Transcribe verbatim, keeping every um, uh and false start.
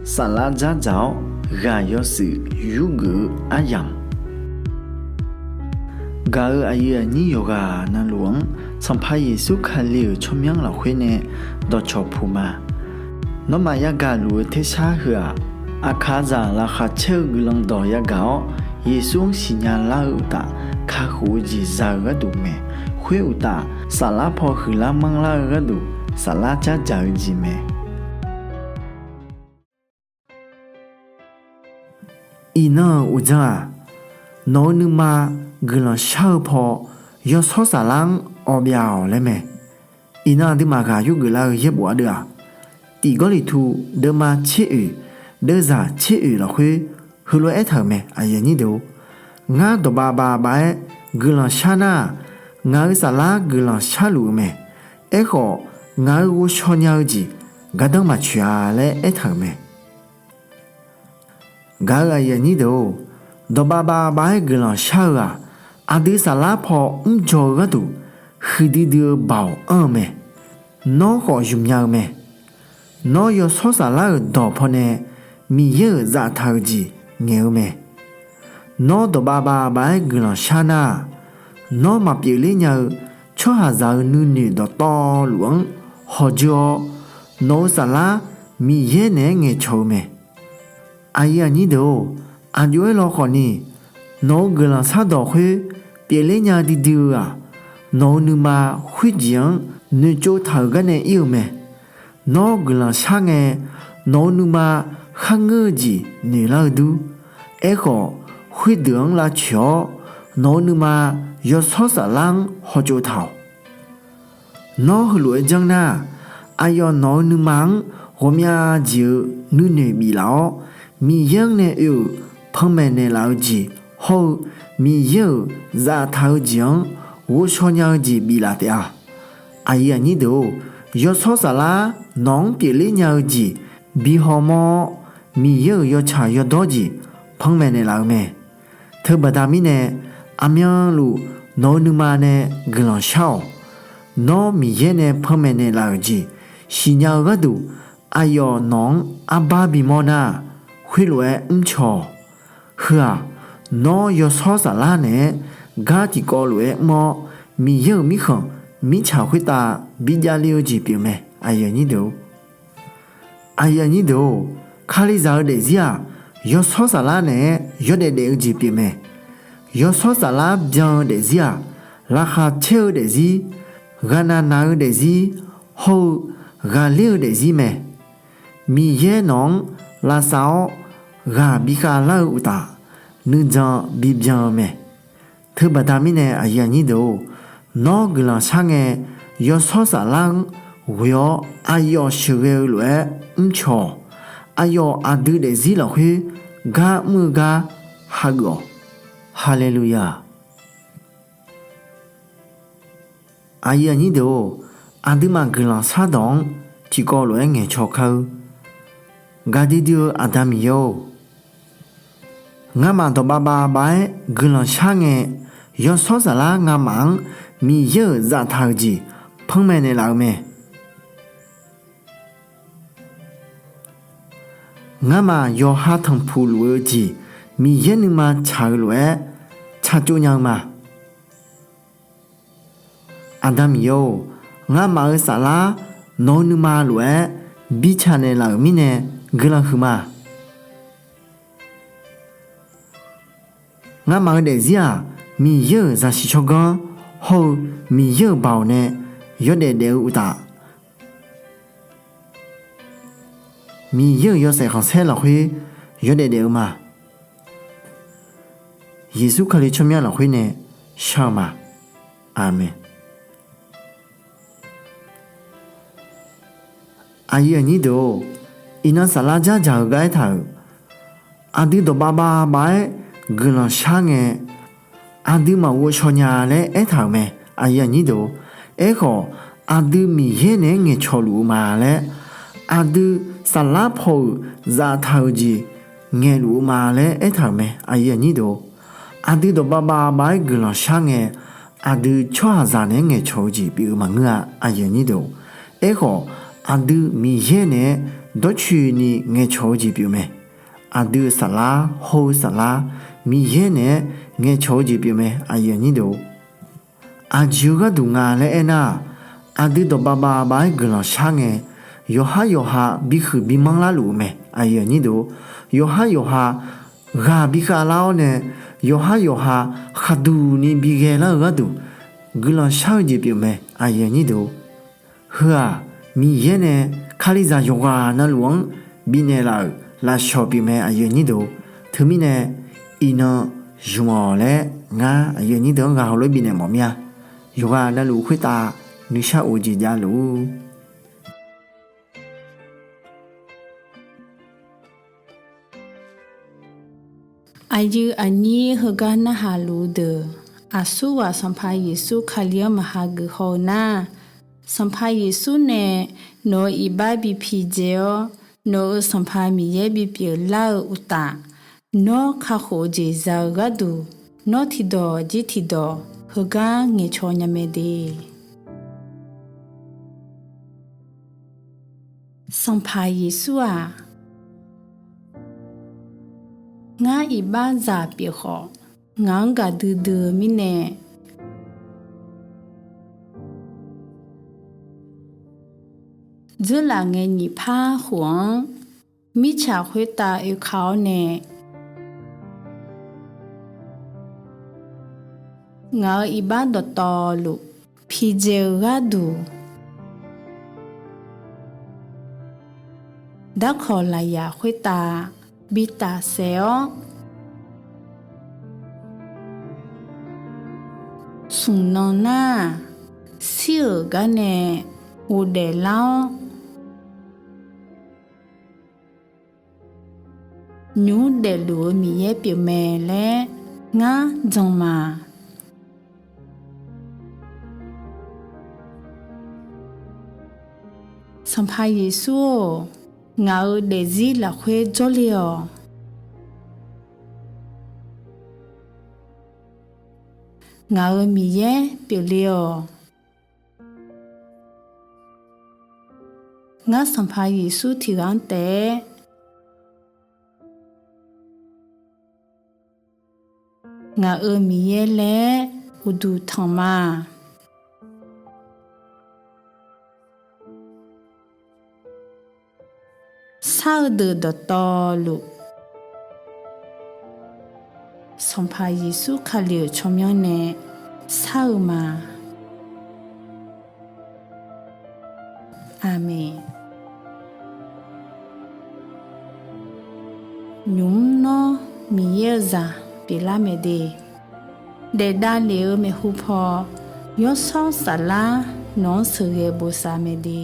Saflar dzardzaq-awr ghaq yawshuif yurgeuf-eu aryamq, gaq-euq aqyuif aqnyir yawqghaq navluf-anr Sanqpaq Yeqsur Kali-euq tsawrmyanr lafkhoer nae dawqcawq puq ma. Nawmaf yagaq luf-eu tersar heu-aq, aqkaqzaq laqkhaq caer-eu guiqlanq dawq yagaq-awr, Yeqsur-anr siqnya lar-eu uqtaf, kakhof-eu jeq za-eu gharduq mae. Khoer uqtaf, saflar paw huiqlar manrlar-eu gharduq, saflar dzardzaq-eu jeq mae. Iqnan-euq uqdzan-aq, nawq-eu nuima guiqlanq shar-eu paw yawshawr saflar-anr awbyav-awq laer mae. Iqnan aqduimaf ghaq yurgeuf lar-eu yaerbof ardeuv-aq, Tiq Gawrliqtu deuvma tser oeq, deuvzaq tser oeq lafkhoer heulof-aer aertaq-euq mae. Ngar dawqbav bavbav-aer guiqlanq shar nar-aq, ngaq-euq saflar guiqlanq sharluf-eu mae. Aerkhawf, ngaq-euq ghovshaw nya-eu jeq gardanr maqtsoeq-a laer aertaq-euq mae. Gaq-euq aqyuif aqnyir deuq-or, dawqbav bavbav-aer guiqlanq shar-eu-aq, aqdui saflar paw mrdzaw-eu gharduq huiqdui dui-eu baoq anr-eu mae. Nawr khawf zmqnya-eu mae. Nawr yawshawr saflar-euq dawq pawnae Miqyaer-euq zaftaq-euq jeq ngaeq-eu mae. Nawr dawqbav bavbav-aer guiqlanq shar nar-aq, nawr maqpyeufler nya-eu tsawrhaqzaq-eu nuinoeq dawqtawvluf-anr hawdzeur-awr, nawq-eu saflar Miqyaer naeq-aer ngaeqcawq-eu mae. Aqyuif aqnyir deuq-or, aqjox-aer lawkhawf ni, nawq-eu guiqlanq shardawq khoer pyeufler nya duidui-eu-aq, nawq-eu nuima khoerjeq-anr noeqtsov taq-euq garnae ir-eu mae. Nawr guiqlanq shar ngae, nawq-eu nuima kharngeur-eu jeq noeqlar-eu dur. Aerkhawf, khoerdeuq-anr lavtsoeq-awr, nawq-eu nuima yawshawr saflar-anr hawtsov taq-awq. Nawr heulof-aer janr nar-aq, aqyawf nawq-eu nuima-anr ghawqmya jeq-eu nuinoeq biflaf-awr, Miqyaer-anr nae oe-euq panmaeq naeqlaf-eu jeq hawr-eu Miqyaer-euq zaftaq-eu jeq-anr ghovshaw nya-eu jeq biflaf taef-a. Aqyuif aqnyir deuq-or, yawshawr saflar nawq-anr pyeufler nya-eu jeq bi hawmawr-awr, Miqyaer-euq yawtsaq yawdawr jeq panmaeq naeqlaf-eu mae. Teubaqda mirnae, aqmyanluf nawq-eu nuima nae guiqlanq shar-awq. Nawr Miqyaer nae panmaeq naeqlaf-euq jeq siqnya-eu gharduq, aqyawf nawq-anr arbar bimawr nar-aq, khoerlof-aer mrcaw-awq. Heu-aq, nawr yawshawr saflar naeq-aer gar tiqkawv lof-aer mr-awr, Miqyaer-euq mirkhanq mirtsaq khoertav bijavle-eu jeq pyeufmae. Aqyuif aqnyir deuq-or, Kalizaq-eu daefzir-aq, yawshawr saflar naeq-aer yawdaef daef-eu jeq pyeufmae. Yawshawr saflar byan-eu daefzir-aq, laqkhaq caer-eu daefzir, ghaqnaq naq-eu daefzir, hawr-eu ghaqler-eu daefzir mae. Miqyaer nawq-anr lavsav-awr ghaq bikhav lar-eu uqtaf, nuijan bibyan-eu mae. Teubaqda mirnae, nawr guiqlanq shar ngae, yawshawr saflar-anr ghoe-awr aqyawf sheuqghae-eu lof-aer mrcaw-awq. Aqyawf aqdui daefzir lafkhoer gar mr-eu gar hageuf-awq. Haleluya! Aqyuif aqnyir deuq-or, aqduimaf guiqlanq shardawq-anr tiqkawv lof-aer ngaeqcaw kar-eur. Gaqdui dui-eu Aqda Miqyaer-or, ngamaf dawqbav bavbav-aer guiqlanq shar ngae, yawshawr saflar ngamaf-anr Miqyaer-euq zaftaq-euq jeq panmaeq naeqlaf-eu mae. Ngamaf yawqha tanqpuq luf-eu jeq Miqyaer nuima tsaq-eu lof-aer tsaqtsov nya-eu ma. Aqda Miqyaer-or, ngamaf-euq saflar nawq-eu nuima lof-aer bitsaq naeqlaf-euq mirnae guiqlanq huiqma. Ngamaf-eu daefzir-aq, Miqyaer-euq zaqsiq tsawrganr hawr-eu Miqyaer-euq baoq nae yawdaef daef-eu uqtaf, Miqyaer-euq yawshaef khanqsaer lafkhoer yawdaef daef-eu ma. Yeqsur Kali tsawrmyanr lafkhoer nae shar-eu ma. Aqmeq. Aqyuif aqnyir deuq-or, iqnan saflar dzardzaq-eu gar aertaq-euq, aqdui dawqbav bavbav-aer guiqlanq shar ngae, aqdui maqghov shaw nya laer aertaq-euq mae. Aerkhawf, aqdui Miqyaer naeq-aer ngaeqcawq luf-eu ma laer, aqdui saflar paw-euq zaftaq-euq jeq ngaeqluf-eu ma laer aertaq-euq mae. Aqdui dawqbav bavbav-aer guiqlanq shar ngae, aqdui tsawrhaqzaq naeq-aer ngaeqcawq-eu jeq pyeuf-eu maqngeur-a. Aerkhawf, Aqdui Miqyaer naeq-aer dawrcoeni ngaeqcawq-eu jeq pyeufmae. Aqdui-euq saflar hawr-eu saflar Miqyaer naeq-aer ngaeqcawq-eu jeq pyeufmae. Aqjeq-eu gharduq nga laer aernar-aq, aqdui dawqbav bavbav-aer guiqlanq shar ngae, yawqhar yawqha bihuiq bimanr larluf-eu mae. Yawqhar yawqha ghaq bikhav lar-awr nae, yawqhar yawqha khaqduq ni bighae lar-eu gharduq guiqlanq shar-eu jeq pyeufmae. Heu-aq, Miqyaer nae Kalizaq yawqghaq navluf-anr bifnaeq laf-euq lafshawq pyeufmae. Teumirnae iqnan zmq-awq laer ngar aqyuif aqnyir deuq-anr ghaq heulof-aer bifnaeq mawf mir-a. Yawqghaq navluf khoertav nuishar of-eu jeq javluf-ur. Aqyuif aqnyir heugar narhaq luf-eu deuq, aqsurghaq Sanqpaq Yeqsur Kali-anr maqha geuf haw-eu nar, Sanqpaq Yeqsur nae nawq-euq iqbax bi pidzae-awr, nawq-euq Sanqpaq Miqyaer bipyeuf lar-eu uqtaf, nawr kakhof-eu jeq za-eu gharduq, nawr tiqdawq jir tiqdawq heugar ngaeqcaw nya mae de. Sanqpaq Yeqsur-aq, ngar iqbaxzaq pyeuf khawf, ngaq-anr gaqdui dui-eu mirnae, dzeurlaf ngae nyiq par khof-anr mirtsaq khoertav oeka-awr nae, ngaq-euq iqbax dawqtawvluf pidzae-eu gharduq, darkawq lafyaq khoertav bi tafsaef-awr, smq nan nar-aq, shir-euq gar nae ghofdaef lar-awr, nymq mr daefluf-eu Miqyaer pyeufmae laer ngar jan ma. Sanqpaq Yeqsur-or, ngaq-euq daefzir lafkhoer jawrle-awq. Ngaq-euq Miqyaer pyeufle-awq. Ngar Sanqpaq Yeqsur tiqghaq-anr taef-aer ngaq-euq Miqyaer laer uqduq tanq ma. Shar-eu deuq dawqtawvluf, Sanqpaq Yeqsur Kali-euq tsawrmyanr nae shar-eu ma. Aqmeq. Nymq mr nawr Miqyaer-eu zaq pyeuflar mae de. Daef davlef-eu maeqhu paw, Yawshawr Saflar nawq-anr sheuqghae bosav mae de.